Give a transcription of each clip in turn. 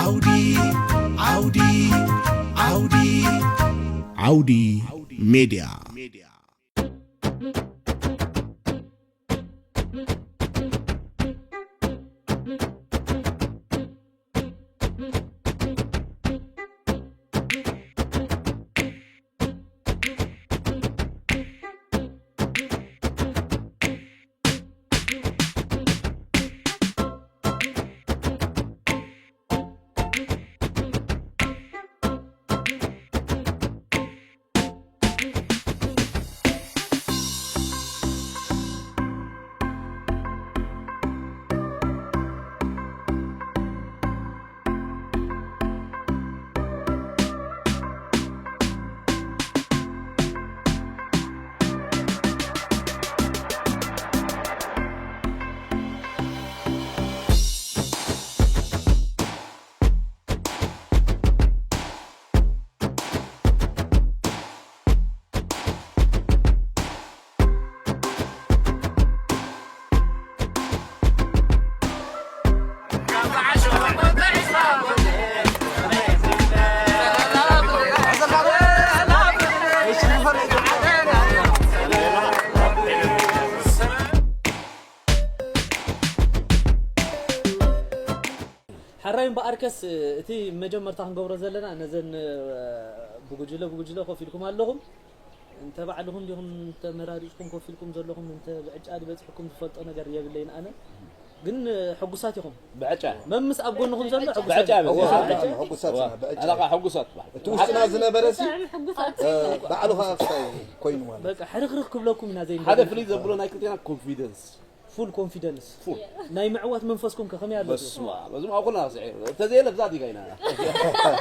ዓውዲ ዓውዲ ዓውዲ ዓውዲ ሜድያ። ሕራይ እምበኣርከስ፣ እቲ መጀመርታ ክንገብሮ ዘለና፣ ነዘን ብጉጅለ ብጉጅለ ኮፍ ኢልኩም ኣለኹም። እንተ ባዕልኹም ዲኹም ተመራሪጽኩም ኮፍ ኢልኩም ዘለኹም፣ እንተ ብዕጫ ድበጽሕኩም ዝፈልጦ ነገር የብለይን ኣነ። ግን ሕጉሳት ኢኹም። ብዕጫ። መምስ ኣብ ጎንኹም ዘሎ ሕጉሳት ብዕጫ ኢኹም። በዚ። ብዕጫ። ሕጉሳት ኢና፣ ብዕጫ። ኣነ ኸዓ ሕጉሳት በዓል። እቲ ውስጥና ዝነበረ ሲ፣ ብጣዕሚ ሕጉሳት። እ፣ ባዕሉ ኸዓ ክሳይ ኮይኑ ማለት። በቃ ሕርኽርኽ ክብለኩም ኢና ዘይንደግም። ሓደ ፍልይ ዘብሎ ናይ ክልቴና ኮንፊደንስ። ፉል ኮንፊደንስ። ፉል። ናይ ምዕዋት መንፈስኩም ከ ከመይ ኣሎ? በስመ ኣብ። በዚ ኸዓ ኩልና ስዒር። እንተዘየለ ብዛ ዲጋ ኢና።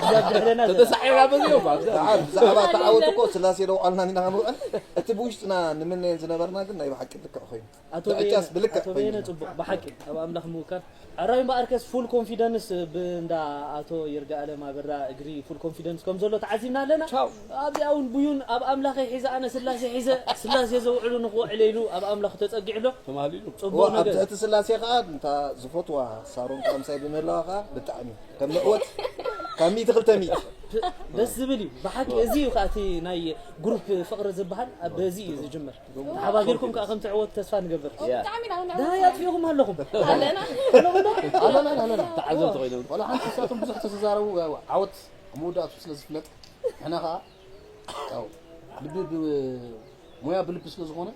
ብዛ ብድሕረና ዘላ። ተተሳዒርና በዚ እዩ፣ ብዛ። በዓል፣ ብዛዕባ ተዓወት እኮ ስላሴ ደው ኣልና ኢና ክንውዕል። እቲ ብውሽጥና ንምነየን ዝነበርና ግን ናይ ብሓቂ ልክዕ ኮይኑ። ኣቶ ብዕጫስ በየነ፣ ብልክዕ ኣቶ በየነ ኮይኑ። ጽቡቕ፣ ብሓቂ ኣብ ኣምላኽ ምውካል። ሕራይ እምበኣርከስ ፉል ኮንፊደንስ ብእንዳ ኣቶ ይርጋኣለም ኣበራ እግሪ ፉል ኮንፊደንስ ከም ዘሎ ተዓዚብና ኣለና። ቻው። ኣብዚኣ እውን ብዩን ኣብ ኣምላኸይ ሒዘ ኣነ ስላሴ ሒዘ፣ ስላሴ ዘውዕሉ ንኽውዕለ ኢሉ ኣብ ኣምላኽ ተጸጊዑ ኣሎ። ተማሊሉ። ጽቡቕ እዋ፣ ኣብ ነገር። ትሕቲ ስላሴ ኸዓ እንታ ዝፈትዋ ሳሮን ክኣምሳይ ብምህላዋ ኸዓ ብጣዕሚ ከም ምዕወት ካብ ሚእቲ ክልተ ሚእቲ። ደስ ዝብል እዩ። ብሓቂ እዚ እዩ ኸዓ እቲ ናይ ግሩፕ ፍቕሪ ዝበሃል፣ ኣብ በዚ እዩ ዝጅምር። ተሓባቢርኩም ከኣ ከም ትዕወቱ ተስፋ ንገብር። ያ። ብጣዕሚ ኢና፣ ንሕና ዳሃይ ኣጥፊእኹም ኣለኹም። ኣለና። ኣለኹም ዶ? ኣለና፣ ኣለና። ተዓዘብቲ ኮይኖም። ዋላ ሓንቲ ንሳቶም ብዙሕ ተተዛረቡ፣ ያው ዓወት ኣብ መወዳእቱ ስለ ዝፍለጥ፣ ንሕና ከኣ፣ ያው፣ ልቢ ብ-፣ ሞያ ብልቢ ስለ ዝኾነ፣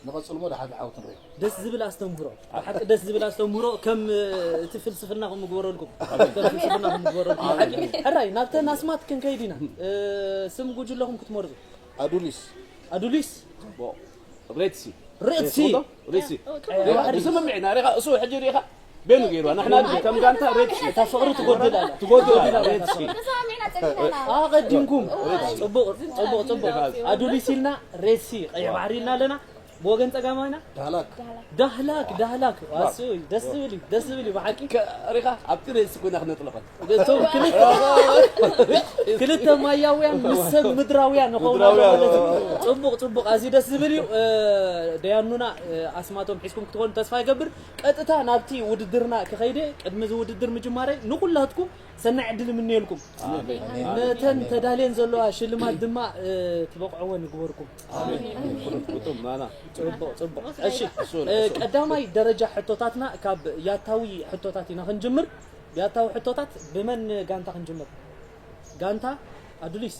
ንቐጽል እሞ ደሓር ዓወት ንርኢ። ደስ ዝብል ኣስተምህሮ። ብሓቂ ደስ ዝብል ኣስተምህሮ፣ ከም፣ እ፣ እቲ ፍልስፍና ከም ምግበረልኩም። ከም ፍልስፍና ከም ምግበረልኩም። ብሓቂ፣ ሕራይ፣ ናብተን ኣስማት ክንከይድ ኢና። እ፣ ስም ጉጅለኹም ክትመርጹ። ኣዱሊስ። ኣዱሊስ። ጽቡቕ። ሬድሲ። ሬድሲ። ጽቡቕ ዶ? ሬድሲ። ቀይ ሪኻ፣ ባሕሪ። ብስምምዕ ኢና ሪኻ፣ እሱ ሕጂ ሪኻ፣ ቤኑ ገይሩዋ። ንሕና ግን ከም ጋንታ ሬድሲ። እታ ፍቕሪ ትጎድል ኣላ። ትጎድል ኣላ፣ ሬድሲ። ተሰማሚዕና ጸኒሕና። ኣቐዲምኩም። ጽቡቕ፣ ጽቡቕ፣ ጽቡቕ። ኣዱሊስ ኢልና ሬድሲ፣ ቀይሕ ባሕሪ ኢልና ኣለና። ብወገን ጸጋማይና? ዳህላክ። ዳህላክ፣ ዳህላክ። ዋው። ኣስይ፣ ደስ ዝብል እዩ፣ ደስ ዝብል እዩ፣ ብሓቂ። ከ-፣ ሪኻ፣ ኣብቲ ሬድሲ ኮይና ክነጥልቐት። እቶም ክልተ፣ ክልተ ማያውያን ምስ ሰብ ምድራውያን ንኸውን ኣሎ ምድራውያን። ማለት እዩ። ጽቡቕ፣ ጽቡቕ፣ ኣዝዩ ደስ ዝብል እዩ። እ፣ ደያኑና፣ እ፣ ኣስማቶም ሒዝኩም ክትኾኑ ተስፋ ይገብር። ቀጥታ ናብቲ ውድድርና ክኸይደ፣ ቅድሚ እዚ ውድድር ምጅማረይ ንኹላትኩም ሰናይ ዕድል እምነየልኩም። ኣሜን። ነተን ተዳልየን ዘለዋ ሽልማት ድማ፣ እ፣ ትበቕዕወን ይግበርኩም። ኣሜን። ግጥም፣ ማና። ጽቡቕ፣ ጽቡቕ። እሺ፣ እሱ፣ እ፣ እሱ። ቀዳማይ ደረጃ ሕቶታትና ካብ ያታዊ ሕቶታት ኢና ክንጅምር። ያታዊ ሕቶታት ብመን ጋንታ ክንጅምር? ጋንታ ኣዱሊስ።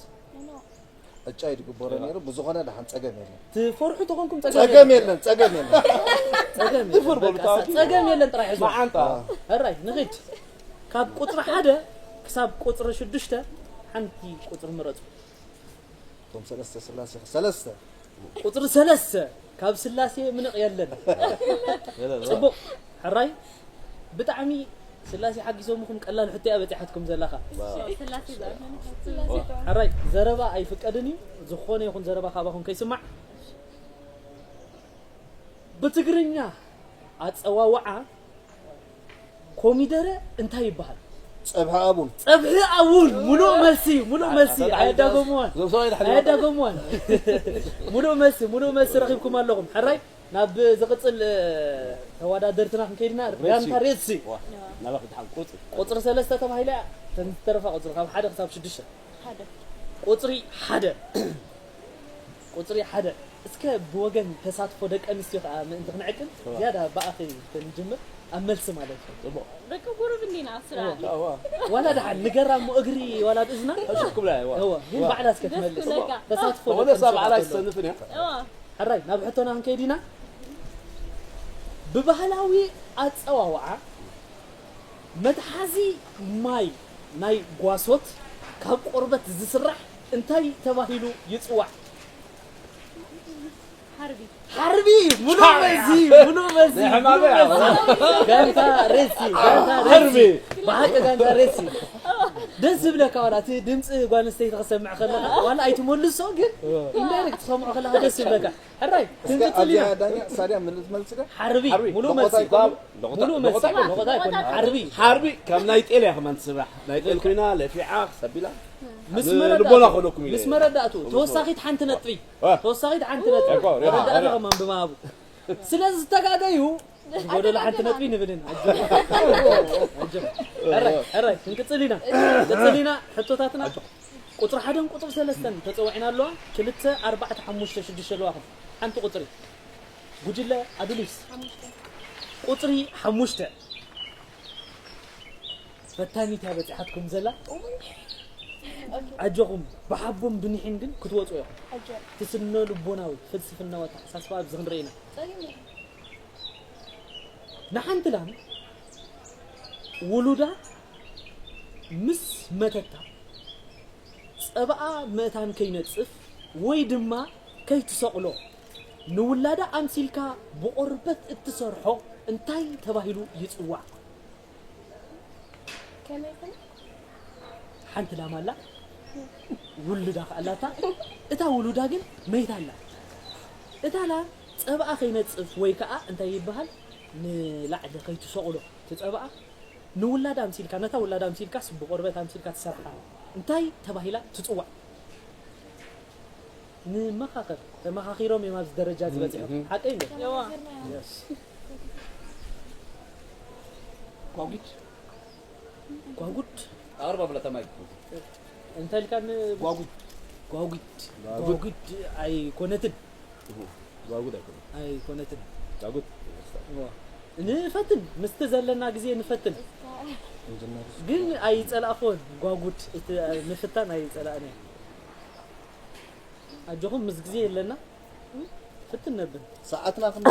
ዕጫ እዩ ዝግበሮ ነይሩ፣ ብዝኾነ ደሓን ጸገም የለን። ትፈርሑ ተኾንኩም ጸገም ጸገም የለን። የለን፣ ጸገም የለን። ጸገም የለን። ትፈር በሉ፣ በቃ፣ ታውቂ። ጸገም የለን ጥራይ ሕዝዋ። መዓንጣ። ሕራይ፣ ንኺድ። ካብ ቁጽሪ ሓደ ክሳብ ቁጽሪ ሽዱሽተ ሓንቲ ቁጽሪ ምረጹ። እቶም ሰለስተ ስላሴ፣ ሰለስተ። ቁጽሪ ሰለስተ፣ ካብ ስላሴ ምንቕ የለን። ጽቡቕ፣ ሕራይ። ብጣዕሚ ስላሴ ሓጊዞምኹም፣ ቀላል ሕቶ እያ በጺሓትኩም ዘላ ኸኣ። ስላሴ ዝኣመነ ስላሴ ተዋህዶ። ሕራይ፣ ዘረባ ኣይፍቀድን እዩ። ዝኾነ ይኹን ዘረባ ካባኹም ከይስማዕ። ብትግርኛ ኣጸዋውዓ ኮሚደረ እንታይ ይበሃል? ጸብሒ ኣቡን። ጸብሒ ኣቡን፣ ሙሉእ መልሲ፣ ሙሉእ መልሲ። ኣታ-፣ ኣየዳገምዋን። እዞም ሰብኣይ ድሕሪ ኣየዳገምዋን። ሙሉእ መልሲ፣ ሙሉእ መልሲ ረኺብኩም ኣለኹም። ሕራይ፣ ናብ ዝቕጽል ተወዳደርትና ክንከይድና፣ ጋንታ ሬድሲ ናባኺ ድሓን ቁርፂ ቁፅሪ ሰለስተ ተባሂላ እያ። ተን ዝተረፋ ቁፅሪ ካብ ሓደ ክሳብ ሽዱሽተ። ሓደ ቁፅሪ ሓደ ቁፅሪ ሓደ። እስከ ብወገን ተሳትፎ ደቂ ኣንስትዮ ከዓ ምእንቲ ክንዕቅን ዝያዳ ብኣኺ ክንጅምር፣ ኣብ መልሲ ማለት እዩ። ደቂ ቁሩብ እንዲና ስራ ዋላ ደሓን ንገራ እሞ እግሪ ዋላ ብእዝና ሽክ ብላ እዋ እወ፣ ግን ባዕላ እስከ ትመልስ። ደስ ክብለካ። ተሳትፎ ወደ ደቂ ሰብ ኣንስትዮ ዓላይ ተሳትፎ ዝሰንፍን እያ እዋ ሕራይ ናብ ሕቶና ክንከይድ ኢና። ብባህላዊ ኣጸዋውዓ መትሓዚ ማይ ናይ ጓሶት ካብ ቆርበት ዝስራሕ እንታይ ተባሂሉ ይጽዋዕ? ሓርቢ ሓርቢ ሙሉ መዚ ሙሉ መዚ ናይ ሕማመ ሙሉ መዚ። ጋንታ ሬሲ ጋንታ ሬሲ ሓርቢ ብሓቂ ጋንታ ሬሲ። ደስ ዝብለካ ዋላ እቲ ድምፂ ጓል ኣንስተይቲ ክሰምዕ ከለካ ዋላ ኣይትመልሶ ግን ኢንዳይሬክት ትሰምዖ ከለካ ደስ ዝብለካ። ሕራይ እስከ ክንቅፅል ኣብዚኣ ኢና። ዳኛ ሳድያ ምን ልትመልስ ዶ? ሓርቢ ሓርቢ። ሙሉ ሎቆታ መሲ ይኮኑ? ሙሉ መሲ ሎቆታ ይኮኑ? ሎቆታ ኣይኮነ ሓርቢ ሓርቢ ከም ናይ ጤል እያ ከማን ትስራሕ። ናይ ጤል ኮይና ለፊዓ ክሰቢላ ምስ ን- መረዳእቱ- ልቦና ከለኩም ኢለ ምስ እየ። መረዳእቱ ተወሳኺት ሓንቲ ነጥቢ ዋ። ተወሳኺት ሓንቲ ነጥቢ እኮ፣ ሪኣ፣ መረዳእታ ሪኣ። ከማን ብመሃቡ ስለ ዝተጋገዩ ዝጎደሎ ሓንቲ ነጥቢ ንብል ኢና። ሕራይ ሕራይ ክንቅፅል ኢና። ቅፅል ኢና። ሕቶታትና ቁፅሪ ሓደን ቁፅሪ ሰለስተን ተፀዊዕና ኣለዋ። ክልተ ኣርባዕተ ሓሙሽተ ሽዱሽተ ኣለዋኹም። ሓንቲ ቁፅሪ ጉጅለ ኣዱሊስ ቁፅሪ ሓሙሽተ ፈታኒት እያ በፂሓትኩም ዘላ። ኣጆኹም ብሓቦም ብኒሕን ግን ክትወፁ ኢኹም። እቲ ስነ ልቦናዊ ፍልስፍናዊ ኣተሓሳስባ ኣብዚ ክንርኢ ኢና። ንሓንቲ ላም ውሉዳ ምስ መተታ ጸባኣ ምእታን ከይነጽፍ ወይ ድማ ከይትሰቕሎ ንውላዳ ኣምሲልካ ብቆርበት እትሰርሖ እንታይ ተባሂሉ ይጽዋዕ? ከመይ ከመይ ሓንቲ ላም ኣላ፣ ውሉዳ ከኣ ኣላታ። እታ ውሉዳ ግን መይታ ኣላ። እታ ላም ጸባኣ ከይነጽፍ ወይ ከኣ እንታይ ይበሃል ንላዕሊ ከይትሰቕሎ እቲ ጸባኣ ንውላዳ ኣምሲልካ ነታ ውላዳ ኣምሲልካስ ብቆርበት ኣምሲልካ ትሰርሓ እንታይ ተባሂላ ትጽዋዕ? ንመኻኸር ተመኻኺሮም እዮም ኣብዚ ደረጃ ዝበፅሑ። ሓቀይ እንደ እዋ ጓጉድ ጓጉድ ኣርባ ብላ ተማይ እንታይ ኢልካ ን- ጓጉድ ጓጉድ ጓጉድ ኣይኮነትን ጓጉድ ኣይኮነትን ኣይኮነትን ጓጉድ እዋ። ንፈትን ምስቲ ዘለና ግዜ ንፈትን ግን ኣይፀላእኮን ጓጉድ እቲ ምፍታን ኣይፀላእን ኣጆኹም ምስ ግዜ የለና ፍትን ነብል ሰዓትና ክንደ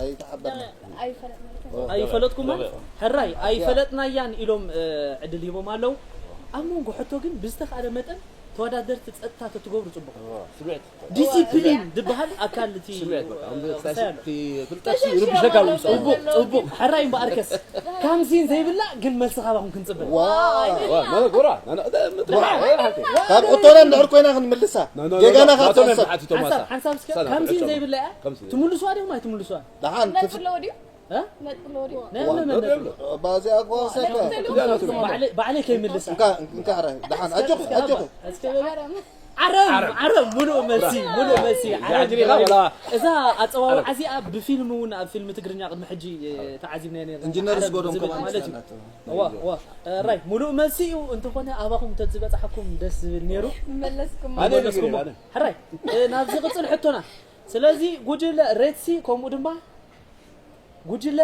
ኣይተሓበርና ኣይፈለጥናልካ ኣይፈለጥኩማ ሕራይ ኣይፈለጥናያን ኢሎም ዕድል ሂቦም ኣለዉ ኣብ መንጎ ሕቶ ግን ብዝተኻእለ መጠን ተወዳደርቲ ፀጥታ ተትገብሩ ፅቡቕ ስምዕት ዲሲፕሊን ዝበሃል ኣካል እቲ ስምዕት በቃ ክሳይ ኣሎ ፍልጠት ይርብሸካ ውስጥ ፅቡቕ ፅቡቕ ሕራይ እምበኣርከስ ካምዚን ዘይብላ ግን መልሲ ካባኹም ክንፅበ ዋ ጎራ ካብ ሕቶና እንድሕር ኮይና ክንምልሳ ጌጋና ካብ ትሕሰብ ሓንሳብ ሓንሳብ እስከ ካምዚን ዘይብላ እያ ትምልስዋ ዲኹም ኣይትምልስዋ ደሓን ነጥሎ ድዩ እ? ነጥሎ ድዩ ነመመነ ባዚኣ እኮ ሰከ ባዕለይ ከይምልሳ እንካ እንካ ሕራይ ደሓን ኣጆኹ ኣጆኹ እስከ ዓረም ዓረም ሙሉእ መልሲ ሙሉእ መልሲ ዓረም ጃጅሪኻ ወላ እዛ ኣፀዋውዓ እዚኣ ብፊልም እውን ኣብ ፊልም ትግርኛ ቅድሚ ሕጂ ተዓዚብናዮ ነርና ኢንጂነር ዓረም ዝጎዶም ዝብል ከማን ማለት እዩ ስላናት እዋ እዋ ራይ ሙሉእ መልሲ እዩ እንተኾነ ኣባኹም ተዝበፃሓኩም ደስ ዝብል ነይሩ መለስኩም ኣነ መለስኩሞ ሕራይ ናብ ዝቕፅል ሕቶና ስለዚ ጉጅለ ሬድሲ ከምኡ ድማ ጉጅለ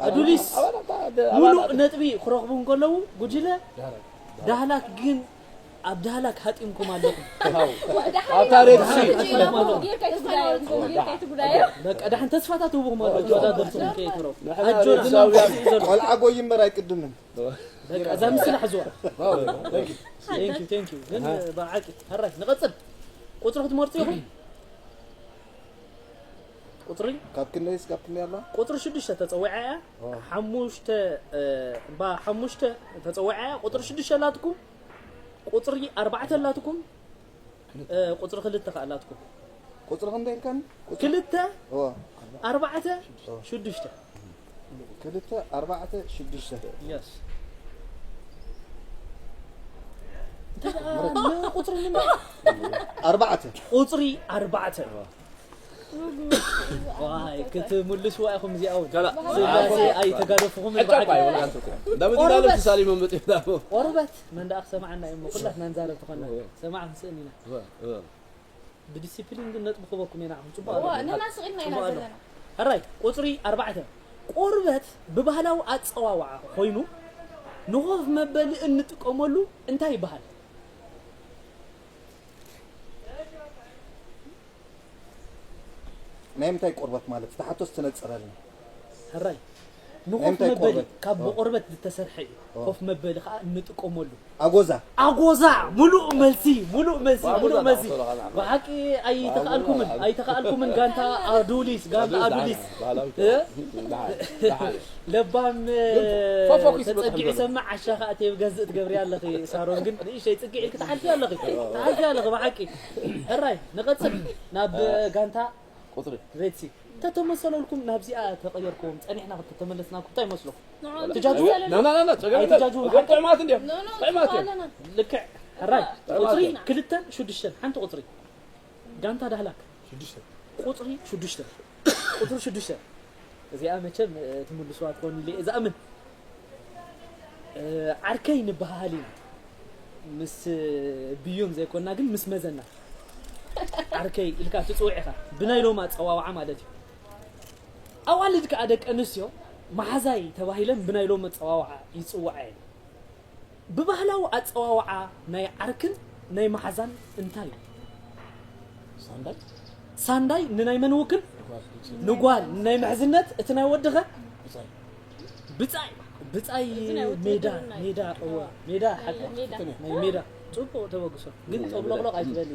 ኣዱሊስ ሙሉእ ነጥቢ ክረኽቡ እንከለዉ ጉጅለ ዳህላክ ግን ኣብ ዳህላክ ሃጢምኩም ኣለኹም ኣብታ ሬድሲ በቃ ዳሕን ተስፋታት ህቡኹም ኣለዉ ተወዳደርትኹም ከየትረው ኣጆና ዘሎ ቆልዓ ጎይ እምበር ኣይቅድምን በቃ እዛ ምስላ ሕዝዋ ቴንኪዩ ቴንኪዩ ግን ብዓቂ ሕራይ ንቐፅል ቁፅሪ ክትመርፁ ኢኹም ቁፅሪ ካብ ክንደይስ ካብ ክንደይ ኣላ ቁፅሪ ሽዱሽተ ተፀዊዓ እያ ሓሙሽተ እባ ሓሙሽተ ተፀዊዓ እያ ቁፅሪ ሽዱሽተ ኣላትኩም ቁፅሪ ኣርባዕተ ኣላትኩም ቁፅሪ ክልተ ከዓ ኣላትኩም ቁፅሪ ክንደይ ኢልካኒ ክልተ እዋ ኣርባዕተ ሽዱሽተ ክልተ ኣርባዕተ ሽዱሽተ የስ ቁፅሪ ምንታይ? ኣርባዕተ። ቁፅሪ ኣርባዕተ። ዋይ ክትምልስዋ ኢኹም እዚኣ እውን። ስላሴ ኣይተጋደፍኹምን። ቆርበት። ቆርበት መን ደኣ ክሰማዓና እዩ እሞ ኩላትና ንዛረብ ተኾና ሰማዕ ክንስእን ኢና። ብዲሲፕሊን ግን ነጥቢ ክበኩም ኢና። ጽቡቕ ኣሎ። ሕራይ ቁጽሪ ኣርባዕተ። ቆርበት ብባህላዊ ኣጸዋውዓ ኮይኑ ንኾፍ መበሊ እንጥቀመሉ እንታይ ይበሃል? ናይ ምንታይ ቆርበት ማለት? እቲ ሓቶስ ትነጽረልና። ሕራይ ንኾፍ መበሊ ካብ ብቆርበት ዝተሰርሐ እዩ። ኮፍ መበሊ ከዓ እንጥቀመሉ። ኣጎዛ። ኣጎዛ ሙሉእ መልሲ ሙሉእ መልሲ ሙሉእ መልሲ። ብሓቂ ኣይተኻኣልኩምን ኣይተኻኣልኩምን ጋንታ ኣዱሊስ ጋንታ ኣዱሊስ። ለባም ተፀጊዑ ሰማዕ ዓሻ ከዓ ተብ ገዝእ ትገብሪ ኣለኺ ሳሮን ግን ንእሽተይ ፅግዒ ክትሓልፊ ኣለኺ ትሓልፊ ኣለኺ ብሓቂ። ሕራይ ንቐፅል ናብ ጋንታ ቁፅሪ ሬድሲ ተተመሰለልኩም ናብዚኣ ተቐየርኩም ፀኒሕና ከተመለስናኩም እንታይ ይመስለኩም? ትጃጁ? ናናናና ፀገም የለን። ጥዑማት እንዲዮም። ጥዑማት እዮም። ልክዕ ሕራይ ቁፅሪ ክልተን ሽዱሽተን ሓንቲ ቁፅሪ ጋንታ ዳህላክ ቁፅሪ ሽዱሽተ ቁፅሪ ሽዱሽተ እዚኣ መቸም ትምልስዋ ትኾንሊ እዛ እምን ዓርከይ ንበሃሃል ኢና ምስ ብዩን ዘይኮና ግን ምስ መዘና ዓርከይ ኢልካ ትፅውዕ ኢኻ ብናይ ሎም ኣፀዋውዓ ማለት እዩ ኣዋልድ ከዓ ደቂ ኣንስትዮ መሓዛይ ተባሂለን ብናይ ሎም ኣፀዋውዓ ይፅውዓ እየን ብባህላዊ ኣፀዋውዓ ናይ ዓርክን ናይ መሓዛን እንታይ እዩ ሳንዳይ ሳንዳይ ንናይ መን ውክል ንጓል ንናይ ምሕዝነት እቲ ናይ ወድኸ ብጻይ ብጻይ ሜዳ ሜዳ እወ ሜዳ ሓቂ ናይ ሜዳ ጽቡቕ ተበግሶ ግን ጦብሎቕሎቕ ኣይትበል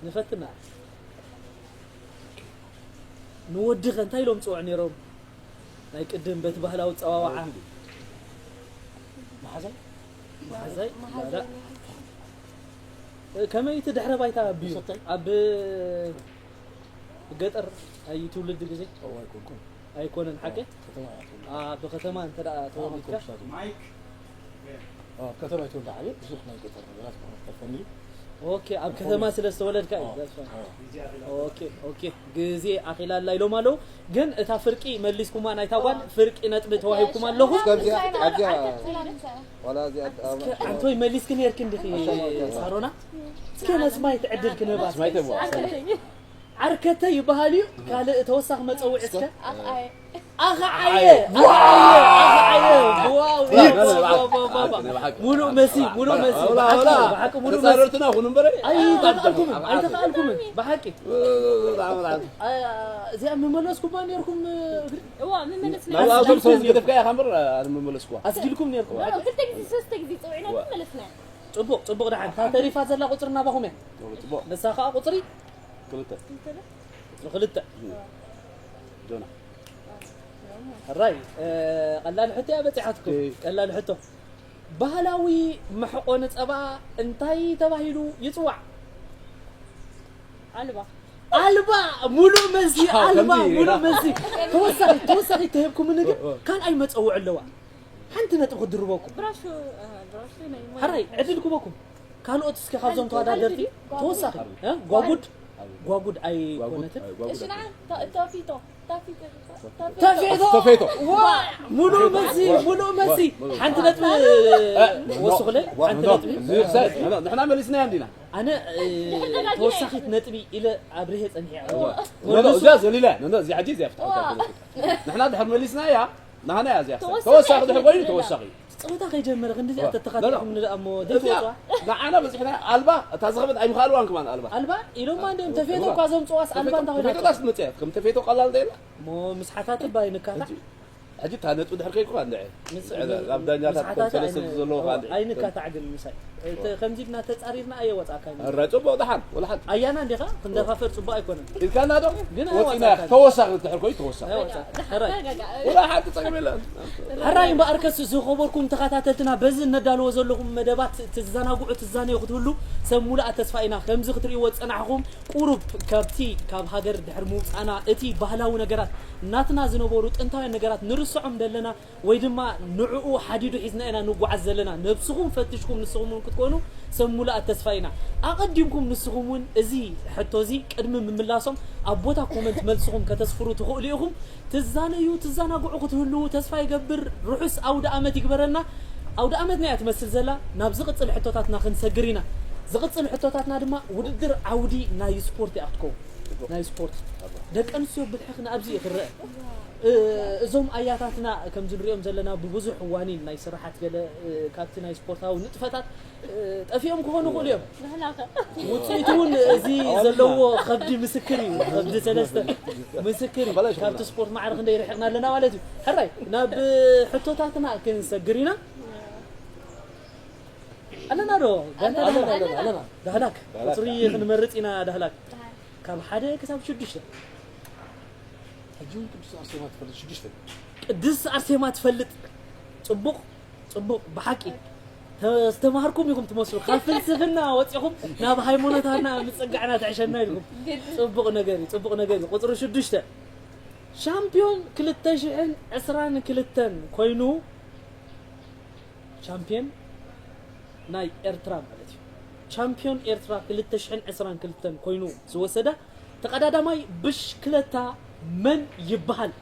ንፈትና ንወድኸ እንታይ ኢሎም ጽውዕ ነይሮም ናይ ቅድም በቲ ባህላዊ ጸዋዋዓ መሓዛይ መሓዛይ ከመይ እቲ ድሕረ ባይታ ኣቢዩ ኣብ ገጠር ኣይ ትውልዲ ግዜ ኣይኮነን ሓቂ ብከተማ እንተ ተወሊድካ ከተማ ይተወልደ ዓብየ ብዙሕ ናይ ገጠር ነገራት ከመጠፈኒ ኦኬ ኣብ ከተማ ስለ ዝተወለድካ እዩ ኦኬ ኦኬ ግዜ ኣኺላ ኣላ ኢሎም ኣለዉ ግን እታ ፍርቂ መሊስኩማ ናይታ ጓል ፍርቂ ነጥቢ ተዋሂብኩም ኣለኹ ዋላ እዚኣ ኣንቶይ መሊስኪ ነርኪ እንዲኺ ሳሮና እስከ ነስማይ ትዕድል ክንህባ ዓርከተ ይበሃል እዩ ካልእ ተወሳኺ መፀውዒ እስከ ኣኽዓየ ኣኽዓየ ኣኽዓየ ሙሉእ መሲ ሙሉእ መሲ ብሓቂ ሙሉእ መሲ ኣይተኽኣልኩምን ኣይተኽኣልኩምን ብሓቂ እዚኣ ምመለስኩማ ነርኩም ናብኣቶም ሰብ ዝገደፍካ ኢኻ እምበር ኣነ ምመለስኩዋ ኣስጊልኩም ነርኩም ጽቡቕ ጽቡቕ ደሓን እታ ተሪፋ ዘላ ቁፅሪ ናባኹም እያ ንሳ ከዓ ቁፅሪ ክልተ ክልተ ጆና ሕራይ ቀላል ሕቶ እያ በፂሓትኩም ቀላል ሕቶ ባህላዊ መሕቆኒ ፀባ እንታይ ተባሂሉ ይፅዋዕ ኣልባ ኣልባ ሙሉእ መልሲ ኣልባ ሙሉእ መልሲ ተወሳኺ ተወሳኺ ተሂብኩምኒ ግን ካልኣይ መፀውዒ ኣለዋ ሓንቲ ነጥቢ ክድርበኩም ሕራይ ዕድል ክበኩም ካልኦት እስከ ካብዞም ተወዳደርቲ ተወሳኺ ጓጉድ ጓጉድ ኣይኮነትን ተፊቶ ተፊቶ ሙሉእ መልሲ ሙሉእ መልሲ ሓንቲ ነጥቢ ወስኹለይ ሓንቲ ነጥቢ ንሕና መሊስናያ እንዲና ኣነ ተወሳኺት ነጥቢ ኢለ ኣብርሄ ፀኒሐ እዚኣ ዘሊላ እዚኣ ሕጂ እዚኣ ፍትሓ ንሕና ድሕር መሊስናያ ናህና እያ እዚኣ ተወሳኺ ድሕር ኮይኑ ተወሳኺ ፀወታ ከይጀመረ ክንዲ እዚኣ ተተኻቲኹም ንደኣ እሞ ዘይትወፅዋ ንዓና በፂሕና ኣልባ እታ ዝኸበት ኣይምኻልዋን ከማን ኣልባ ኣልባ ኢሎማ እንዲኦም ተፌቶ እኳ ዘምፅዋስ ኣልባ እንታ ኮይና ተፌቶስ ትመፅያ ከም ተፌቶ ቀላል እንተ የላ እሞ ምስ ሓታት እባ ይንካታዕ ሕጂ እታ ነጥቢ ድሕር ከይድኩ እንድዐ ኣብ ዳኛታት ከም ሰለስተ ዘለዉ ከዓ እንድዐ ኣይንካታዕ ግን ምሳይ ከምዚ ኢልና ተፃሪርና ኣየወፃእካን ኧረ ፅቡቕ ደሓን ወላ ሓንቲ ኣያና እንዲኻ ክንደፋፈር ፅቡቕ ኣይኮነን ኢልካና ዶ ግን ወፂና ተወሳኺ ድሕር ኮይኑ ተወሳኺ ወላ ሓንቲ ፀገም የለን ሕራይ እምበኣርከስ ዝኸበርኩም ተኸታተልትና በዚ እነዳልዎ ዘለኹም መደባት ትዘናግዑ ትዛነዩ ክትህሉ ሰብ ሙሉኣ ተስፋ ኢና ከምዚ ክትርእይዎ ዝፀናሕኹም ቁሩብ ካብቲ ካብ ሃገር ድሕሪ ምውፃእና እቲ ባህላዊ ነገራት ናትና ዝነበሩ ጥንታውያን ነገራት ንር ንስዖም ዘለና ወይ ድማ ንዕኡ ሓዲዱ ሒዝና ኢና ንጓዓዝ ዘለና። ነብስኹም ፈትሽኩም ንስኹም እውን ክትኮኑ ሰብ ሙሉኣት ተስፋ ኢና። ኣቐዲምኩም ንስኹም እውን እዚ ሕቶ እዚ ቅድሚ ምምላሶም ኣብ ቦታ ኮመንት መልስኹም ከተስፍሩ ትኽእሉ ኢኹም። ትዛነዩ፣ ትዘናግዑ ክትህልዉ ተስፋ ይገብር። ርሑስ ኣውደ ኣመት ይግበረልና። ኣውደ ኣመትና እያ ትመስል ዘላ። ናብ ዝቕጽል ሕቶታትና ክንሰግር ኢና። ዝቕጽል ሕቶታትና ድማ ውድድር ዓውዲ ናይ ስፖርት እያ ክትከውን። ናይ ስፖርት። ደቂ ኣንስትዮ ብልሕኽን ኣብዚ እዩ ክረአ። እ፣ እዞም ኣያታትና ከምዚ ንሪኦም ዘለና ብብዙሕ ዋኒን ናይ ስራሓት ገለ፣ እ፣ ካብቲ ናይ ስፖርታዊ ንጥፈታት፣ እ፣ ጠፊኦም ክኾኑ ይኽእሉ እዮም። ንሕና ከ? ውፅኢቱ እውን እዚ ዘለዎ ከብዲ ምስክር እዩ። ከብዲ ሰለስተ ምስክር እዩ። ካብቲ ስፖርት ማዕረ ክንደይ ርሒቕና ኣለና ማለት እዩ። ሕራይ ናብ ሕቶታትና ክንሰግር ኢና። ኣለና ዶ? ጋንታ ኣለና፣ ኣለና፣ ኣለና። ዳህላክ። ዳህላክ። ቁፅሪ ክንመርፅ ኢና ዳህላክ። ካብ ሓደ ክሳብ ሽዱሽተ። ሕጂ እውን ቅድስት ኣርሴማ ትፈልጥ ሽዱሽተ። ቅድስት ኣርሴማ ትፈልጥ። ፅቡቕ፣ ፅቡቕ፣ ብሓቂ። ተ-፣ ዝተማሃርኩም ኢኹም ትመስሉ። ካብ ፍልስፍና ወፂኹም ናብ ሃይማኖታትና ምፅጋዕና ትሕሸና ኢልኩም። ግድ። ፅቡቕ ነገር እዩ፣ ፅቡቕ ነገር እዩ። ቁፅሪ ሽዱሽተ። ሻምፒዮን ክልተ ሽሕን ዕስራን ክልተን ኮይኑ፣ ሻምፒዮን ናይ ኤርትራ ማለት እዩ። ቻምፒዮን ኤርትራ ክልተ ሽሕን ዕስራን ክልተን ኮይኑ ዝወሰደ ተቐዳዳማይ ብሽክለታ መን ይበሃል?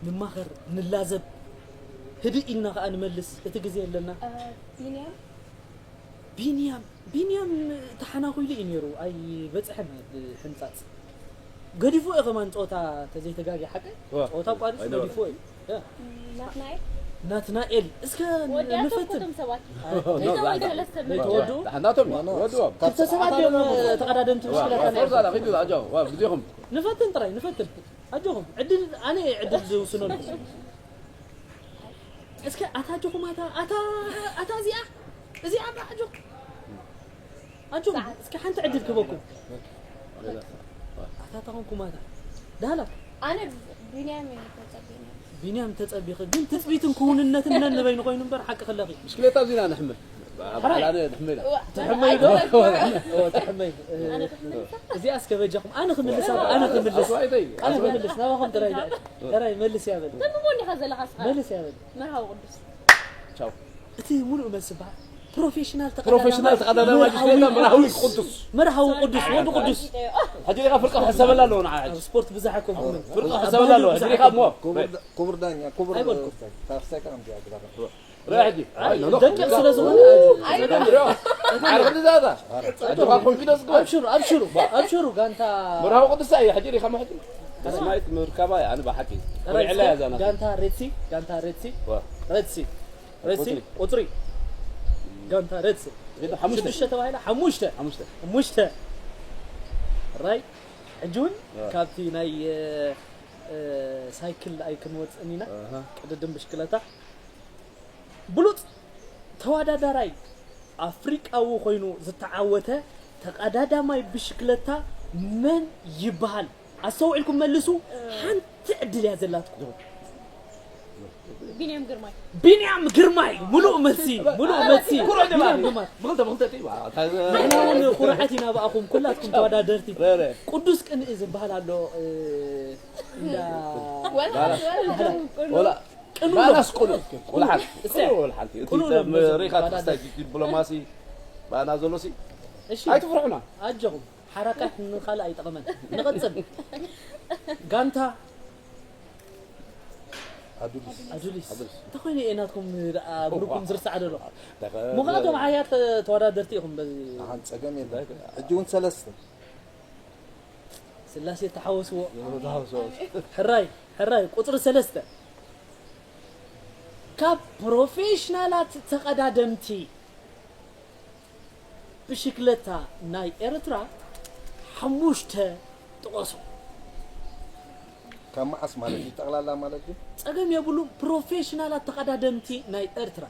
ንማኸር፣ ንላዘብ፣ ህድእ ኢልና ከኣ ንመልስ። እቲ ግዜ ኣለና። እ፣ ቢንያም? ቢንያም፣ ቢንያም ተሓናኺሉ እዩ ነይሩ። ኣይበጽሐን ኣብ ሕንጻጽ። ገዲፉ እዩ ከማን ጸወታ ተዘይተጋግየ ሓቀይ? ዋ። ጸወታ ኣቋሪጹ ኣይነበረን። ገዲፉ እዩ። ያ። ናትናኤል? ናትናኤል፣ እስከ ወዲኣቶም ንፈትን። እኮ እቶም ሰባት። ኣይ፣ ክልተ ወይ ሰለስተ መቶ። ዘይተወድኡ? ናቶም እዮም፣ ወድዎም። ክልተ ሰባት እዮም ተቐዳደምቲ ብሽክለታ ዋ፣ ነይሮም። ዋ፣ ዋ፣ ግዜኹም። ንፈትን ጥራይ፣ ንፈትን። ኣጆኹም፣ ዕድል፣ ኣነ እየ ዕድል ዝውስነሉ። እስከ ኣታ ኣጆኹም፣ ኣታ፣ ኣታ፣ ኣታ እዚኣ፣ እዚኣ እባ ኣጆኹም። ኣጆኹም፣ እስከ ሓንቲ ዕድል ክበኩም። ኣታ ተኾንኩም፣ ኣታ። ዳህላክ። ኣነ ቢንያም እየ ተጸቢኒ። ቢንያም ተጸቢኺ፣ ግን ትጽቢትን ክውንነትን ነንበይኑ ኮይኑ እምበር፣ ሓቂ ከለኺ። ብሽክሌታ ኣብዚና ንሕመ። ኣብ ሓራይ። ዓላነ ንሕመ ኢላ። እዋ፣ ትሕመይ ዶ? ኣይኮነን። ኦ፣ ትሕመይ። ኣነ ክምልሳ? እዚኣ እስከ በጃኹም። ኣነ ክምልሳ፣ ኣነ ክምልስ። ኣስዋይተይ፣ ኣነ ኣስዋይ። ክምልስ፣ ናባኹም ጥራይ ድኣ። ጥራይ መልስ እያ በል። ተንብቦ እንዲኻ ዘለኻ እስኻ? መልስ እያ በል። መርሃዊ ቅዱስ። ቻው። እቲ ሙሉእ መልሲ በሃል። ፕሮፌሽናል ተቐዳዳማይ ፕሮፌሽናል ተቐዳዳማይ መርሃዊ ብሽክሌታ መርሃዊ ቅዱስ። ቅዱስ። መርሃዊ ቅዱስ፣ ወዲ ቅዱስ። ሕጂ ዲኻ ፍርቂ ክሕሰበላ ኣለዎ ንዓ ሕጂ። ኣብ ስፖርት ብዛሕ ኣይኮንኩምን። ፍርቂ ክሕሰበላ ኣለዎ። ሕጂ ዲኻ እሞ። ክቡር ዳ-፣ ክቡር ዳኛ፣ ክቡር ኣይበልኩም። ስታፍ፣ ስታፍ፣ ስታፍ፣ ርአ ሕጂ። ኣይ፣ ደቂቕ ስለ ዝኾነ፣ ኣጆ። ኣይ፣ ኣጆ። ኣረ፣ ክንዲ ዛዛ። ኣጆኻ ኮንፊደንስ ግበር። ኣብሽሩ፣ ኣብሽሩ፣ ኣብሽሩ፣ ጋንታ መርሃዊ ቅዱስ እዩ፣ ሕጂ ዲኻ ሕጂ። ተስማይት ምርካባ እያ፣ ኣነ ብሓቂ። ራይት፣ ኮሪዕላ እያ ዛና። ጋንታ ሬድሲ፣ ጋንታ ሬድሲ። ዋ። ሬድሲ፣ ሬድሲ፣ ቁጽሪ። ቁጽሪ። ጋንታ ሬድሲ። ግን ሓሙሽተ። ሽዱሽተ ተባሂላ፣ ሓሙሽተ። ሓሙሽተ። ሓሙሽተ። ራይ፣ ሕጂ እውን ዋ። ካብቲ ናይ፣ እ፣ እ፣ ሳይክል ኣይክንወጽእን ኢና። ኣሃ። ቅድድም ብሽክለታ። ብሉጽ ተወዳዳራይ ኣፍሪቃዊ ኮይኑ ዝተዓወተ ተቐዳዳማይ ብሽክለታ መን ይበሃል? ኣስተውዒልኩም መልሱ። ሓንቲ ዕድል እያ ዘላትኩም። ቢንያም ግርማይ። ቢንያም ግርማይ፣ ምሉእ መልሲ፣ ምሉእ መልሲ። ኩርዕ ቢንያም ግርማይ። ብኽልተ፣ ብኽልተ ጥይዋ። ንሕና እውን ኩርዓት ኢና ብኣኹም ኩላትኩም ተወዳደርቲ። ረ፣ ረ። ቅዱስ ቅንኢ ዝበሃል ኣሎ፣ እ፣ እንዳ ወላ፣ ወላ፣ ወላ። ቅኑዕ ባላስ ቅኑዕ። ቅኑዕ ሓንቲ። እስከ። ቅኑዕ ሓንቲ። እቲ ቅኑዕ ሰብ ሪኻ ባላ ትሕስታይ ዲፕሎማሲ ባና ዘሎሲ። እሺ። ኣይትፍርሑና። ኣጆኹም። ሓራካት ንኻልእ ኣይጠቕመን። ንቐጽል። ጋንታ ኣዱሊስ። ኣዱሊስ። ኣዱሊስ። እንተኾይኑ እየ ናትኩም ደኣ ግሩፕኩም ዝርሳዕ ደሎ። ተኸ-፣ ምኽንያቱም ሓያት ተወዳደርቲ ኢኹም በዚ። ኣሓን ጸገም የለን። ሕጂ እውን ሰለስተ። ስላሴ ተሓወስዎ። ተሓወስዎ። ሕራይ፣ ሕራይ፣ ቁጽሪ ሰለስተ። ካብ ፕሮፌሽናላት ተቐዳደምቲ ብሽክለታ ናይ ኤርትራ ሓሙሽተ ጥቐሱ። ካብ መዓስ ማለት እዩ? ጠቕላላ ማለት እዩ? ጸገም የብሉን። ፕሮፌሽናላት ተቐዳደምቲ ናይ ኤርትራ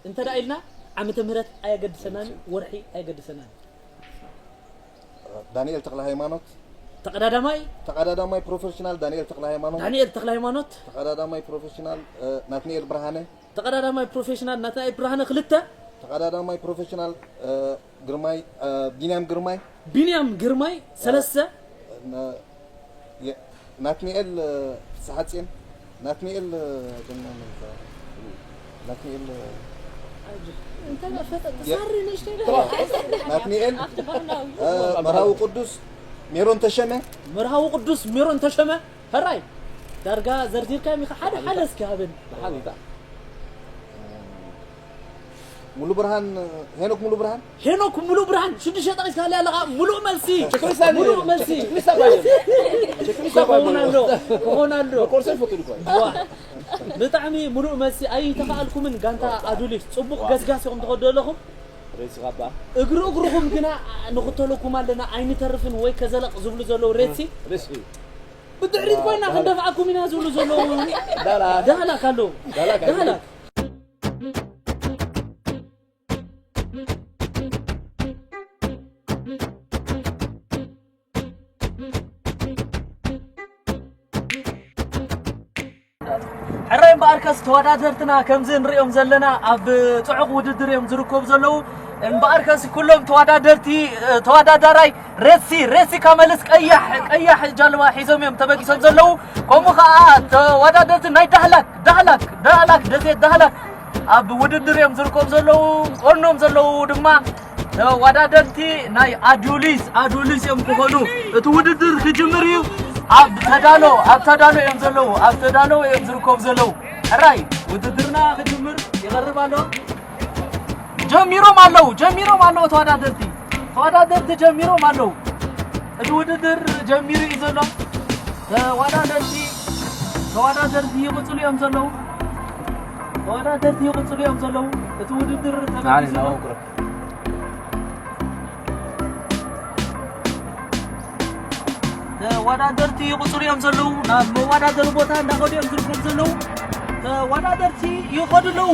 እንተ ደኣ ኢልና ዓመተ ምህረት ኣየገድሰናን፣ ወርሒ ኣየገድሰናን። ዳንኤል ተኽለ ሃይማኖት። ተቐዳዳማይ። ተቐዳዳማይ ፕሮፌሽናል ዳንኤል ተኽለ ሃይማኖት። ዳንኤል ተኽለ ሃይማኖት። ተቐዳዳማይ ፕሮፌሽናል፣ እ፣ ናትናኤል ብርሃነ። ተቐዳዳማይ ፕሮፌሽናል ናትናኤል ብርሃነ ክልተ። ተቐዳዳማይ ፕሮፌሽናል፣ እ፣ ግርማይ፣ እ፣ ቢንያም ግርማይ። ቢንያም ግርማይ ሰለስተ። ና-፣ የ-፣ ናትኒኤል፣ እ፣ ፍስሓጽዮን። ናትኒኤል፣ እ፣ ድማ መን ይባሃል? ናትኒኤል፣ እ፣ እንተ ፈጠጥ ሳሪ ንእሽተይ ዶ? ናትኒኤል፣ ኣብቲ ባህላዊ እ፣ መርሃዊ ቅዱስ ሜሮን ተሸመ። መርሃዊ ቅዱስ ሜሮን ተሸመ። ሕራይ ዳርጋ ዘርዚርካ ሚኻ ሓደ ሓደ እስኪ ሃበኒ። ሓቢታ ሙሉ ብርሃን፣ ሄኖክ ሙሉ ብርሃን። ሄኖክ ሙሉ ብርሃን ሽዱሽተ ጠቂስካ ኣለኻ። ሙሉእ መልሲ ቸክሊስታ ሙሉእ መልሲ ቸክሊስታ ባየር ቸክሊስታ ክኸውን ኣሎ ባየር ክኸውን ኣሎ። ኮርሰ ይፈቱ ድኳ ዋ፣ ብጣዕሚ ሙሉእ መልሲ ኣይተኻኣልኩምን። ጋንታ ኣዱሊስ ጽቡቕ ገስጋስ ኢኹም ትኸዱ ኣለኹም። ሬሲ ካባ እግሪ እግርኹም ግና ንኽተለኩም ኣለና ኣይንተርፍን ወይ ከዘለቕ ዝብሉ ዘለዉ ሬሲ ሬሲ ብድሕሪት ኮይና ክንደፍዓኩም ኢና ዝብሉ ዘለዉ ዳላ ዳህላክ ኣለዉ። ዳላክ ዳህላክ ሕራይ እምበኣርከስ ተወዳደርትና ከምዚ ንሪኦም ዘለና ኣብ ጽዑቕ ውድድር እዮም ዝርከቡ ዘለዉ። እምበኣርከስ ኩሎም ተወዳደርቲ ተወዳዳራይ ሬሲ ሬሲ ካመልስ ቀያሕ ቀያሕ ጃልባ ሒዞም እዮም ተበጊሶም ዘለዉ። ከምኡ ከዓ ተወዳደርቲ ናይ ዳህላክ ዳህላክ ዳህላክ ደሴት ዳህላክ ኣብ ውድድር እዮም ዝርከቡ ዘለዉ። ጎኖም ዘለዉ ድማ ተወዳደርቲ ናይ ኣዱሊስ ኣዱሊስ እዮም ክኾኑ። እቲ ውድድር ክጅምር እዩ። ኣብ ተዳሎ ኣብ ተዳሎ እዮም ዘለዉ ኣብ ተዳሎ እዮም ዝርከቡ ዘለዉ። ሕራይ ውድድርና ክጅምር ይቐርብ ኣሎ። ጀሚሮም ኣለዉ ጀሚሮም ኣለዉ ተወዳደርቲ ተወዳደርቲ ጀሚሮም ኣለዉ። እቲ ውድድር ጀሚሩ እዩ ዘሎ። ተወዳደርቲ ተወዳደርቲ ይቕፅሉ እዮም ዘለዉ። ተወዳደርቲ ይቕፅሉ እዮም ዘለዉ። እቲ ውድድር ተበጊሱ ኣሎ። ተወዳደርቲ ይቕፅሉ እዮም ዘለዉ። ናብ መወዳደሪ ቦታ እንዳኸዱ እዮም ዝርከቡ ዘለዉ። ተወዳደርቲ ይኸዱ ኣለዉ።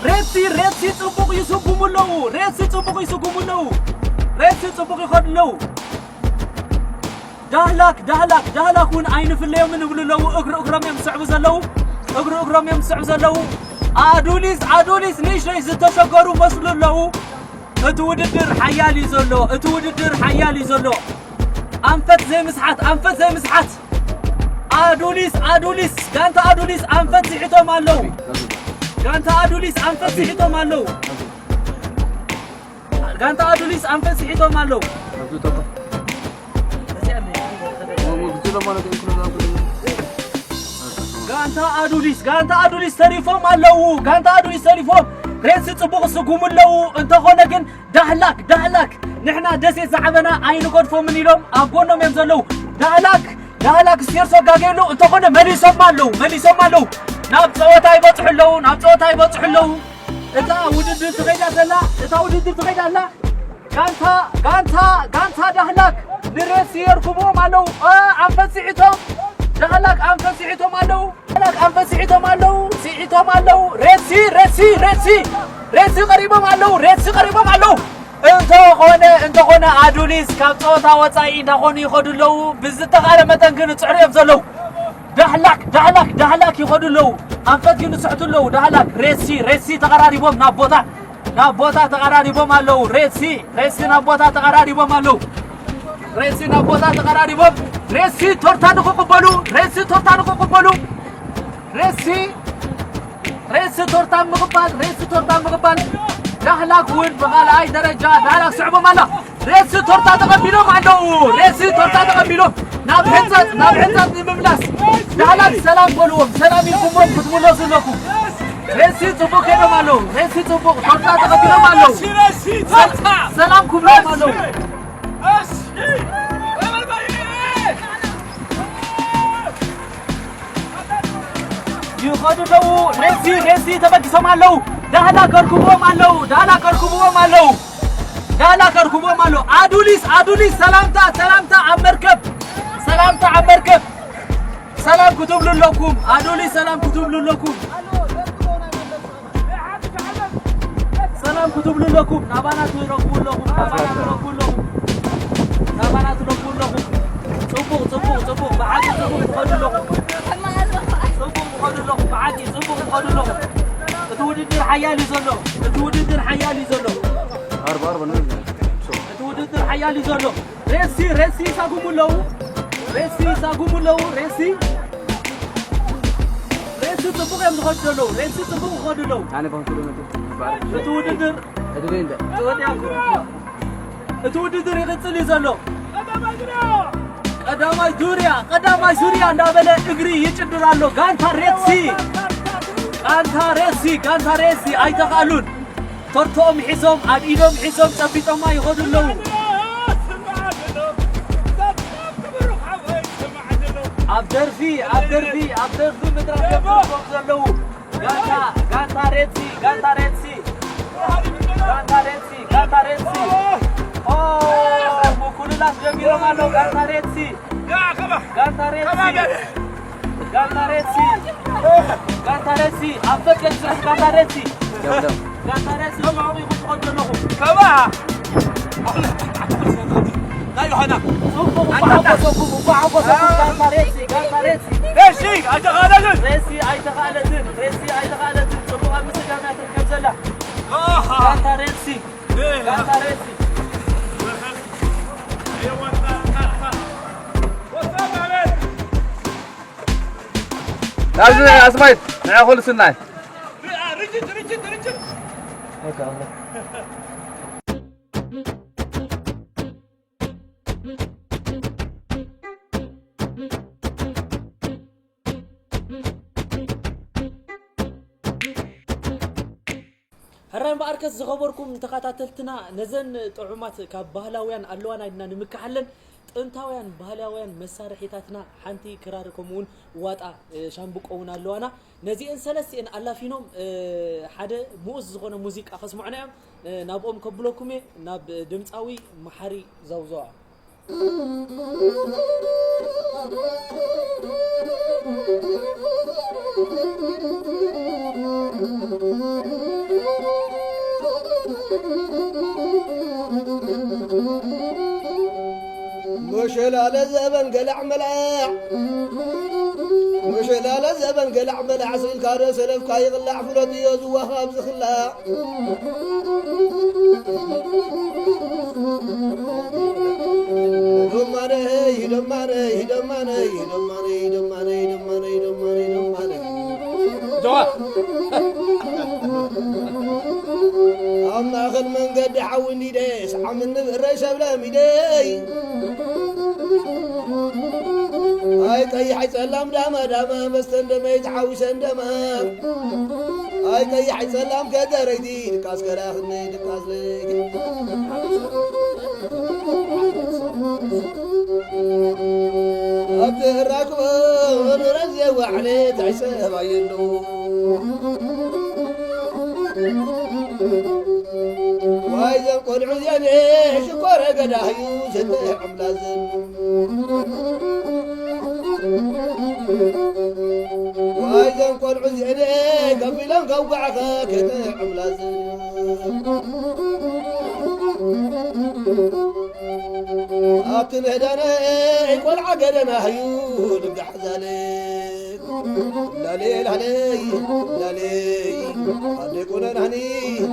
ሬሲ ሬሲ ፅቡቕ ይስጉሙ ኣለዉ። ሬሲ ፅቡቕ ይስጉሙ ኣለዉ። ሬሲ ፅቡቕ ይኸዱ ኣለዉ። ዳህላክ ዳህላክ ዳህላክ እውን ኣይንፍለዮምን ይብሉ ኣለዉ። እግሪ እግሮም እዮም ዝስዕቡ ዘለዉ። እግሪ እግሮም እዮም ዝስዕቡ ዘለዉ። ኣዱሊስ ኣዱሊስ ንእሽተይ ዝተሸገሩ መስሉ ኣለዉ። እቲ ውድድር ሓያል እዩ ዘሎ። እቲ ውድድር ሓያል እዩ ዘሎ። ኣንፈት ዘይምስሓት ኣንፈት ዘይምስሓት። ኣዱሊስ ኣዱሊስ ጋንታ ኣዱሊስ ኣንፈት ስሒቶም ኣለዉ። ጋንታ ኣዱሊስ ኣንፈት ስሒቶም ኣለዉ። ጋንታ ኣዱሊስ ኣንፈት ስሒቶም ኣለዉ። ጋንታ ኣዱሊስ ጋንታ ኣዱሊስ ተሪፎም ኣለዉ። ጋንታ ኣዱሊስ ተሪፎም ሬሲ ጽቡቕ ስጉሙ ኣለዉ። እንተኾነ ግን ዳህላክ ዳህላክ ንሕና ደሴት ዝዓበና ኣይንገድፎምን ኢሎም ኣብ ጎኖም እዮም ዘለዉ። ዳህላክ ዳህላክ ስቴርሶ ጋጌሉ እንተኾነ መሊሶም ኣለዉ መሊሶም ኣለዉ። ናብ ጸወታ ይበጽሑ ኣለዉ ናብ ጸወታ ይበጽሑ ኣለዉ። እታ ውድድር ትኸይዳ ዘላ እታ ውድድር ትኸይዳ ኣላ። ጋንታ ጋንታ ጋንታ ዳህላክ ንሬሲ የርክብዎም ኣለዉ። እ፣ ኣንፈት ስሒቶም ዳህላክ ኣንፈት ስሒቶም ኣለዉ። ዳህላክ ኣንፈት ስሒቶም ኣለዉ ስሒቶም ኣለዉ። ሬሲ ሬሲ ሬሲ ሬሲ ቀሪቦም ኣለዉ ሬሲ ቀሪቦም ኣለዉ። እንተኾነ እንተኾነ ኣዱሊስ ካብ ፀወታ ወፃኢ እንዳኾኑ ይኸዱ ኣለዉ። ብዝተኻለ መጠን ግን ይፅዕሩ እዮም ዘለዉ። ዳህላክ ዳህላክ ዳህላክ ይኸዱ ኣለዉ። ኣንፈት ግን ይስሕቱ ኣለዉ። ዳህላክ ሬሲ ሬሲ ተቐራሪቦም ናብ ቦታ ናብ ቦታ ተቐራሪቦም ኣለዉ። ሬሲ ሬሲ ናብ ቦታ ተቐራሪቦም ኣለዉ። ሬሲ ናብ ቦታ ተቐራሪቦም ሬሲ ቶርታ ንኽቕበሉ ሬሲ ቶርታ ንኽቕበሉ ሬሲ ሬሲ ቶርታ ምቕባል ሬሲ ቶርታ ምቕባል። ዳህላክ እውን ብኻልኣይ ደረጃ ዳህላክ ስዕቦም ኣላ። ሬሲ ቶርታ ተቐቢሎም ኣለዉ። ሬሲ ቶርታ ተቐቢሎም ናብ ሕንጸት ናብ ሕንጸት ንምምላስ ዳህላክ ሰላም በልዎም። ሰላም ኢልኩሞም ክትምለሱ ኣለኩም። ሬሲ ጽቡቕ ከይዶም ኣለዉ። ሬሲ ጽቡቕ ቶርታ ተቐቢሎም ኣለዉ። ሰላም ክብሎም ኣለዉ። ይኸዱ ኣለዉ። ሬሲ ሬሲ ተበጊሶም ኣለዉ። ዳህላክ ከርክብዎም ኣለዉ። ዳህላክ ከርክብዎም ኣለዉ። ዳህላክ ከርክብዎም ኣለዉ። ኣዱሊስ ኣዱሊስ ሰላምታ ሰላምታ ኣብ መርከብ ሰላምታ ኣብ መርከብ። ሰላም ክትብሉ ኣለኩም። ኣዱሊስ ሰላም ክትብሉ ኣለኩም። ሰላም ክትብሉ ኣለኩም። ናባና ትረክቡ ኣለኹም። ናባና ትረክቡ ኣለኹም። ናባና ትረክቡ ኣለኹም። ጽቡቕ ጽቡቕ ጽቡቕ ብሓቂ ጽቡቕ ትኸዱ ኣለኹም። ጽቡቕ ትኸዱ ኣለኹም። ብሓቂ ጽቡቕ ትኸዱ ኣለኹም። እቲ ውድድር ሓያል እዩ ዘሎ። እቲ ውድድር ሓያል እዩ ዘሎ። ኣርባ ኣርባ ነው። እቲ ውድድር ሓያል እዩ ዘሎ። ሬሲ፣ ሬሲ ይሳጉሙ ኣለዉ። ሬሲ ይሳጉሙ ኣለዉ። ሬሲ፣ ሬሲ ጽቡቕ እዮም ዝኸዱ ዘለዉ። ሬሲ ጽቡቕ ይኸዱ ኣለዉ። ኣነ ኮንኩሉ መጡ። እቲ ውድድር እቲ ወዲያ እኮ። እቲ ውድድር ይቕጽል እዩ ዘሎ። ቀዳማይ ዙርያ፣ ቀዳማይ ዙርያ እንዳበለ እግሪ ይጭድር ኣሎ። ጋንታ ሬሲ፣ ጋንታ ሬሲ፣ ጋንታ ሬሲ ኣይተኽኣሉን። ቶርቶኦም ሒዞም፣ ኣብ ኢዶም ሒዞም ጨቢጦማ ይኸዱ ኣለዉ። ኣብ ደርፊ፣ ኣብ ደርፊ፣ ኣብ ደርፊ ምድራፍ እዮም ዘለዉ። ጋንታ፣ ጋንታ ሬሲ፣ ጋንታ ሬሲ፣ ጋንታ ሬሲ፣ ጋንታ ሬሲ። ኦ፣ ምኩልላት ጀሚሮም ኣለዉ። ጋንታ ሬሲ፣ ጋንታ ሬሲ፣ ጋንታ ሬሲ፣ ጋንታ ሬሲ። ኣብ ፈቀድ ስራሕ ጋንታ ሬሲ፣ ጋንታ ሬሲ። ከምኡ ኢኹም ትኸዱ ዘለኹም። ከማ ናይ ዮሃና። ጽቡቕ፣ እንኳዕ ሓጎሰኩም፣ እንኳዕ ሓጎሰኩም። ጋንታ ሬሲ፣ ጋንታ ሬሲ። ሬሲ ኣይተኻእለትን። ሬሲ ኣይተኻእለትን፣ ሬሲ ኣይተኻእለትን። ጽቡቕ ኣብ ምስጋና ትርከብ ዘላ። ኣሃ። ጋንታ ሬሲ፣ እ። ጋንታ ሬሲ። ናብዚ ኣስማይት ንዕኹል ስናይ። ርችት፣ ርችት፣ ርችት። ሕራይ እምበኣርከስ ዝኸበርኩም ተኸታተልትና፣ ነዘን ጥዑማት ካብ ባህላውያን ኣለዋና ኢልና ንምክሓለን ጥንታውያን ባህላውያን መሳርሒታትና ሓንቲ ክራር ከምኡውን ዋጣ፣ እ፣ ሻምብቆ እውን ኣለዋና። ነዚአን ሰለስቲአን ኣላፊኖም፣ እ፣ ሓደ ምኡዝ ዝኾነ ሙዚቃ ከስምዑና እዮም። እ፣ ናብኦም ከብለኩም እየ፣ ናብ ድምፃዊ መሓሪ ዘውዘዋ። መሸላለ ዘበን ገላዕ መላዕ፣ መሸላለ ዘበን ገላዕ መላዕ ስኢልካ ዶ ሰለፍካ ይቕላዕ ፍለጥ እዮ ዝዋኻ ኣብ ዝኽላዕ። ደማነይ፣ ደማነይ፣ ደማነይ፣ ደማነይ፣ ደማነይ፣ ደማነይ፣ ደማነይ፣ ደማነይ። ጀዋ። ኣብ ማእኸል መንገዲ ሓዊ እንዲደ፣ ሰዓምኒ ብእረይ ሰብለ ሚደይ። ኣይ ቀይሕ ኣይ ጸላም ዳማ ዳማ፣ መስተን ደመይ ተሓዊሰን ደማ። ኣይ ቀይሕ ኣይ ጸላም ከደረይቲ፣ ድቃስ ከላኽኒ ድቃስ ለይቲ። ኣብቲ እራክቦ ንረዝ የዋዕለ ታይሰባየሉ። ዋይ ዘን ቆልዑ እዚኣን ሽኮረ ገዳህዩ ዘተ ዕምላዝን። ዋይ ዘን ቆልዑ እዚአን ከፊሎም ከውጋዕኸ ከተ ዕምላዝን። ኣብቲ ምህዳነ ቆልዓ ገደና እዩ ልጋሕ ዛለ። ላሌ ላሌ ላሌ ኣዴ ቁነናኒ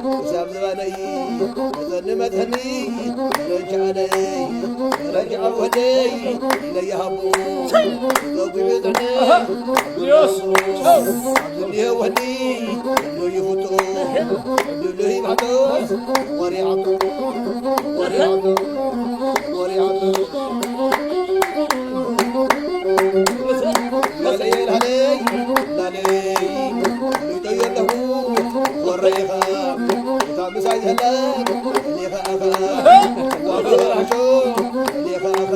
ክሳብ ዝባነይ መፀኒ መፅኒ ረጃ ኣደይ ረጃ ወደይ ለያሃቡ ዘጉቢ ጥዕነ ዮስ ዝኒሀ ወዲ ሎ ይፍቶ ድሉ ይባሕቶ ወሪዓቶ ወሪዓቶ ወሪዓቶ ላለየ ላለይ ላለይ ሪጠዮ ኣለኹ ወረይኻ እታ ምሳይ ዘላ እኔኻ ኣኻ ዋፈራሾ እኔኻ ኣኻ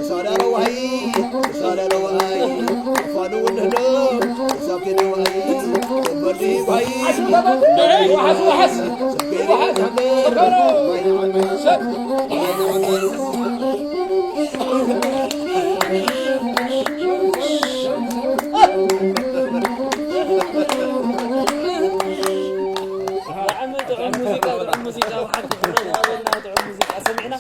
ሳዳረዋይ ሳዳረዋይ ፋኑ ውድህዶ ሳኪነዋይ በዲ ባይ ዋሓስ ዋሓስ ዋሓስ ብጣዕሚ ጥዑም ሙዚቃ፣ ጥዑም ሙዚቃ፣ ብሓቂ ክብረት ይሃበልና፣ ጥዑም ሙዚቃ ሰሚዕና።